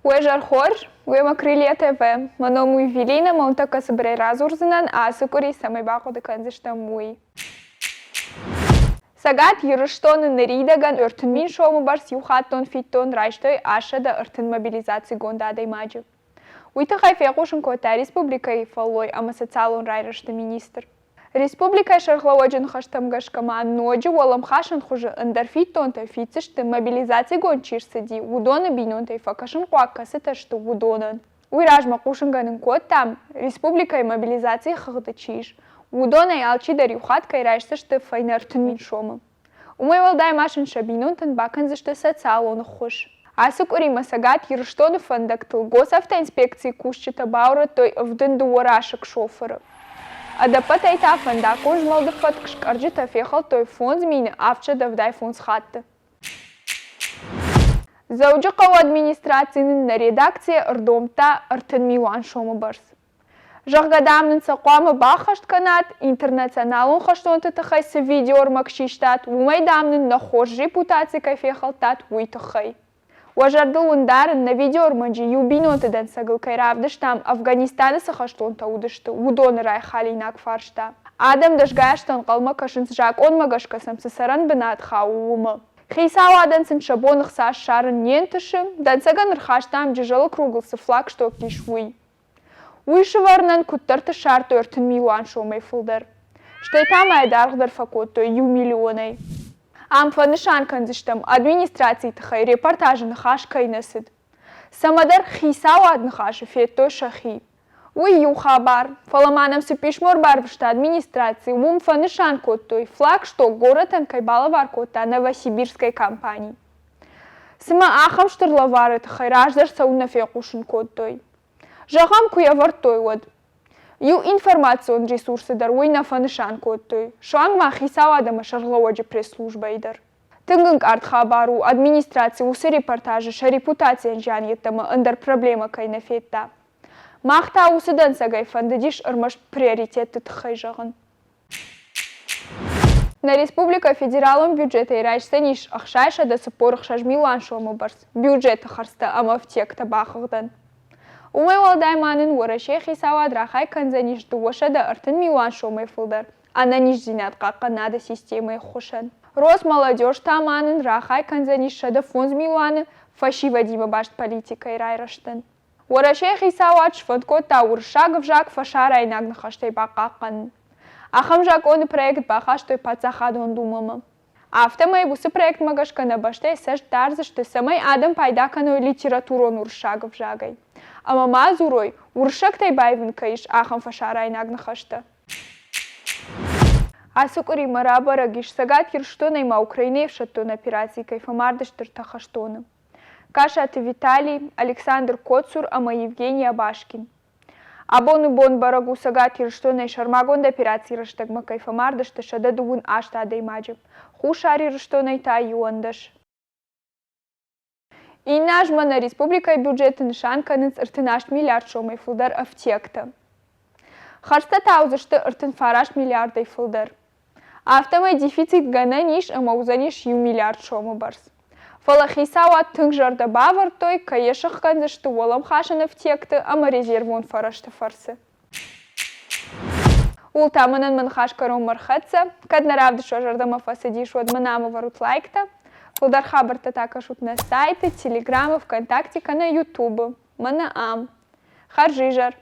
Уе зӕр хорз, уемӕ Крылья ТВ. Мӕ ном у Евелина, мӕ тӕккӕ цыбырӕй радзурдзынӕн, ацы къуыри цӕмӕй бахъуыды кӕндзыстӕм, уый. Цӕгат Ирыстоны ныридӕгӕн 30 000 сомы бӕрц иухаттон фиддон райстой 830 мобилизацигонд адӕймаджы. Уый тыххӕй фехъусын кодта республикӕйы фӕллой ӕмӕ социалон райрӕзты министр. Республикӕйы сӕргълӕууӕджы ныхӕстӕм гӕсгӕ ма ноджы уӕлӕмхасӕн хуызы ӕндӕр фиддонтӕ фиддзысты, мобилизацигонд чи рцыди, уыдоны бинонтӕй фӕкӕсынхъуаг кӕцытӕ сты, уыдонӕн. Уый размӕ хъусынгӕнын кодтам, республикӕйы мобилизацийы хыгъды чи ис, уыдонӕй алчидӕр иу хатт кӕй райсдзысты фӕйнӕ 30 000 сомы. Уымӕй уӕлдай ма сын сӕ бинонтӕн бакӕндзысты социалон ӕххуыс. Ацы къуыримӕ Цӕгат Ирыстоны фӕндӕгтыл госавтоинспекцийы кусджытӕ баурӕдтой ӕвдын дыууӕ расыг шофыры. Ӕдӕппӕтӕй та фӕндаггон змӕлды фӕтк скъӕрджытӕ фехӕлдтой 5785 хатты. Дзӕуджыхъӕуы администраци нын нӕ редакцийӕ ӕрдомдта 30 милуан сомы бӕрц. Зӕгъгӕ, дам, нын сӕ хъуамӕ баххӕст кӕнат, интернационалон хӕстонты тыххӕй цы видеоӕрмӕг систат, уымӕй, дам, нын нӕ хорз репутаци кӕй фехӕлдтат, уый тыххӕй. Уӕ зӕрдыл уын дарын, нӕ видеоӕрмӕджы иу бинонты дӕнцӕгыл кӕй равдыстам, Афганистаны цы хӕстонтӕ уыдысты, уыдоны райхалинаг фарста. Адӕм дӕсгай азты ӕнхъӕлмӕ кӕсынц, закъонмӕ гӕсгӕ сӕм цы цӕрӕн бынат хауы, уымӕ. Хицауадӕн сын сӕ бон ӕхца ссарын не нтысы, дӕнцӕгӕн ӕрхастам Джызӕлы кругыл цы флагшток ис, уый. Уый сывӕрынӕн куыддӕрты ссардтой 30 милуан сомӕй фылдӕр. Стӕй та ма йӕ даргъдӕр фӕкодтой иу миллионӕй. Ам фӕнысан кӕндзыстӕм, администрацийы тыххӕй репортажы ныхас кӕй нӕ цыд. Цӕмӕдӕр хицауад ныхасы федтой сӕхи. Уый иу хабар, фӕлӕ ма нӕм цы писмо ӕрбарвыста администраци, уым фӕнысан кодтой, флагшток горӕтӕн кӕй балӕвар кодта Новосибирскӕй компани. Цымӕ ахӕм стыр лӕвары тыххӕй раздӕр цӕуылнӕ фехъусын кодтой? Зӕгъӕм, куы йӕ ӕвӕрдтой, уӕд. Иу информацион ресурсы дӕр уый нӕ фӕнысан кодтой, суанг ма хицауад ӕмӕ сӕргълӕууӕджы пресс-службӕйы дӕр. Тынг ӕнкъард хабар у, администраци уыцы репортажы сӕ репутацийӕн зиан йеддӕмӕ ӕндӕр проблемӕ кӕй нӕ федта. Мах та уыцы дӕнцӕгӕй фӕндыдис ӕрмӕст приоритетты тыххӕй зӕгъын. Нӕ республикӕ федералон бюджетӕй райсдзӕнис 646 милуан сомы бӕрц бюджеты хӕрдзтӕ ӕмӕ ӕфтиӕгтӕ бахыгъдӕн. Уымӕй уӕлдай ма нын Уӕрӕсейы хицауад рахай кӕндзӕнис 230 милуан сомӕй фылдӕр ӕнӕниздзинад хъахъхъӕнады системӕйы ххуысӕн. Росмолодежь та ма нын рахай кӕндзӕнис 105 милуаны фӕсивӕдимӕ баст политикӕйы райрӕзтӕн. Уӕрӕсейы хицауад сфӕнд кодта уырыссаг ӕвзаг фӕсарӕйнаг ныхӕстӕй бахъахъхъӕнын. Ахӕм закъоны проект бахастой Паддзахадон Думӕмӕ. Афтӕмӕй уыцы проектмӕ гӕсгӕ нӕ бӕстӕйы цӕст дардзысты, цӕмӕй адӕм пайда кӕной литературон уырыссаг ӕвзагӕй. Ӕмӕ ма дзурой, уырыссӕгтӕй баивын кӕй ис, ахӕм фӕсарӕйнаг ныхӕстӕ. Ацы къуыримӕ рабӕрӕг ис, Цӕгат Ирыстонӕй ма Украинӕйы ӕфсӕддон операцийы кӕй фӕмард сты ӕртӕ хӕстоны. Касаты Виталий, Александр Коцур ӕмӕ Евгений Абашкин. Абоны бон бӕрӕг у Цӕгат Ирыстонӕй сӕрмагонд операцийы рӕстӕгмӕ кӕй фӕмард сты 128 адӕймаджы, Хуссар Ирыстонӕй та 11. Иннӕ азмӕ нӕ республикӕйы бюджеты нысан кӕнынц 38 миллиард сомӕй фылдӕр ӕфтиӕгтӕ. Хӕрдзтӕ та уыдзысты 39 миллиардӕй фылдӕр. Афтӕмӕй дефицит гӕнӕн ис ӕмӕ уыдзӕнис иу миллиард сомы бӕрц. Фӕлӕ хицауад тынг зӕрдӕ бавӕрдтой, кӕй йӕ сыхгӕндзысты уӕлӕмхасӕн ӕфтиӕгты ӕмӕ резервон фӕрӕзты фӕрцы. Ууыл та мӕнӕн мӕ ныхас кӕронмӕ рхӕццӕ. Кӕд нӕ равдыст уӕ зӕрдӕмӕ фӕцыдис, уӕд мӕ нӕм ӕвӕрут лайктӕ. Фылдӕр хабӕрттӕ та кӕсут нӕ сайты, Телеграмы, ВКонтакте кӕнӕ Ютубы. Мӕнӕ ам. Хӕрзизӕр!